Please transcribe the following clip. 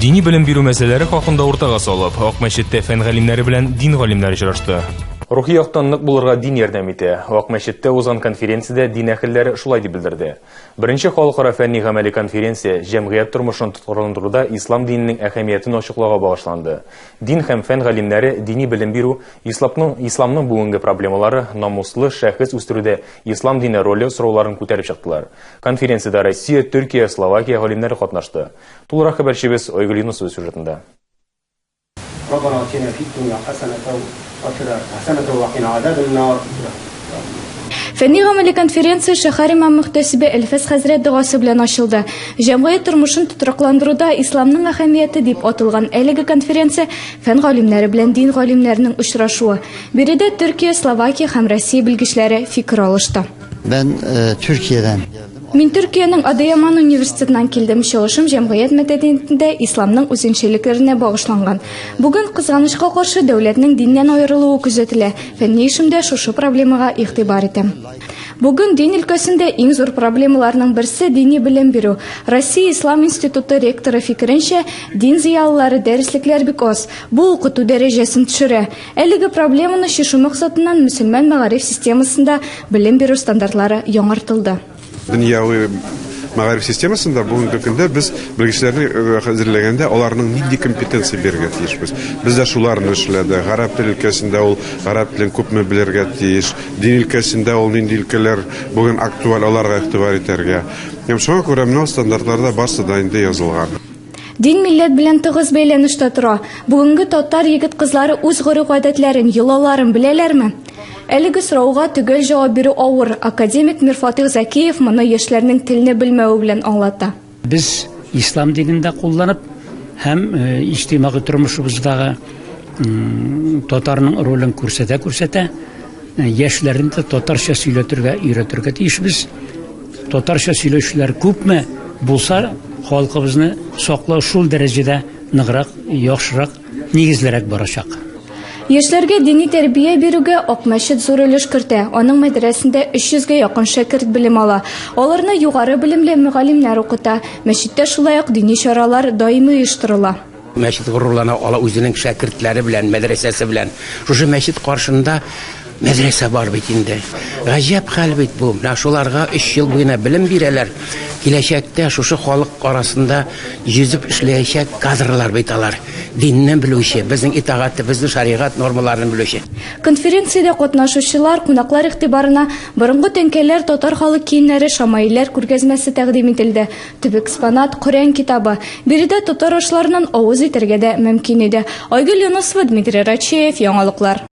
Дини белем бирү мәсьәләләре хакында уртага салып, Ак мәчеттә фән галимнәре белән дин галимнәре очрашты. Рухи яктан нык булырга дин ярдәм итә. Ак мәчеттә узган конференциядә дин әһелләре шулай дип белдерде. Беренче халыкара фәнни-гамәли конференция җәмгыять тормышын тоткарландыруда ислам диненең әһәмиятен ачыклауга багышланды. Дин һәм фән галимнәре дини белем бирү, исламның, исламның бүгенге проблемалары, намуслы шәхес үстерүдә ислам дине роле сорауларын күтәреп чыктылар. Конференциядә Россия, Төркия, Словакия галимнәре катнашты. Тулырак хәбәрчебез Айгөл Юнысова сюжетында. Раббана атина фид дөнья хәсәнәтәү ва фил ахирәти хәсәнәтәү ва кина азабен нар. Фәнни-гамәли конференция шәһәр имам-мөхтәсибе Әлфәс хәзрәт догасы белән ачылды. Җәмгыять тормышын тотрыкландыруда исламның әһәмияте дип аталган әлеге конференция фән галимнәре белән дин галимнәренең очрашуы. Биредә Төркия, Словакия һәм Россия белгечләре фикер алышты. Ben e, Türkiye'den Мин Төркиянең Адыяман университетыннан килдем. Чыгышым җәмгыять мәдәниятендә исламның үзенчәлекләренә багышланган. Бүген кызганычка каршы дәүләтнең диннән аерылуы күзәтелә. Фәнни эшемдә шушы проблемага игътибар итәм. Бүген дин өлкәсендә иң зур проблемаларның берсе дини белем бирү. Россия Ислам институты ректоры фикеренчә, дин зыялылары дәреслекләр бик аз. Бу укыту дәрәҗәсен төшерә. Әлеге проблеманы чишү максатыннан мөселман мәгариф системасында белем бирү стандартлары яңартылды. Дөньяви мәгариф системасында бүгенге көндә без белгечләрне әзерләгәндә аларның нинди компетенция бирергә тиешбез. Без дә шуларны эшләдек. Гарәп теле өлкәсендә ул гарәп телен күпме белергә тиеш, дин өлкәсендә ул нинди өлкәләр бүген актуаль, аларга игътибар итәргә. Һәм шуңа күрә менә стандартларда барысы да инде язылган. Дин милләт белән тыгыз бәйләнештә тора. Бүгенге татар егет-кызлары үз гореф-гадәтләрен, йолаларын беләләрме? Әлеге сорауга төгәл җавап бирү авыр. Академик Мирфатыйх Зәкиев моны яшьләрнең телне белмәве белән аңлата. Без ислам динен дә кулланып һәм иҗтимагый тормышыбыздагы татарның ролен күрсәтә-күрсәтә, яшьләрне дә татарча сөйләтергә өйрәтергә тиешбез. Татарча сөйләүчеләр күпме булса, халкыбызны саклау шул дәрәҗәдә ныграк, яхшырак, нигезлерәк барачак. Яшьләргә дини тәрбия бирүгә Акмәчет зур өлеш кертә. Аның мәдрәсендә 300 гә якын шәкерт белем ала. Аларны югары белемле мөгаллимнәр укыта. Мәчеттә шулай ук дини чаралар даими оештырыла. Мәчет горурлана ала үзенең шәкертләре белән, мәдрәсәсе белән. Шушы мәчет каршында мәдрәсә бар бит инде. Гаҗәп хәл бит бу. Менә шуларга 3 ел буена белем бирәләр. Киләчәктә шушы халык арасында йөзеп эшләячәк кадрлар бит алар. Динне белүче, безнең итагатебезне, шәригать нормаларын белүче. Конференциядә катнашучылар, кунаклар игътибарына борынгы тәңкәләр, татар халык киемнәре, шамаилләр күргәзмәсе тәкъдим ителде. Төп экспонат, Коръән китабы. Биредә татар ашларыннан авыз итәргә дә мөмкин иде. Айгөл Юнысова, Дмитрий Рачеев, Яңалыклар.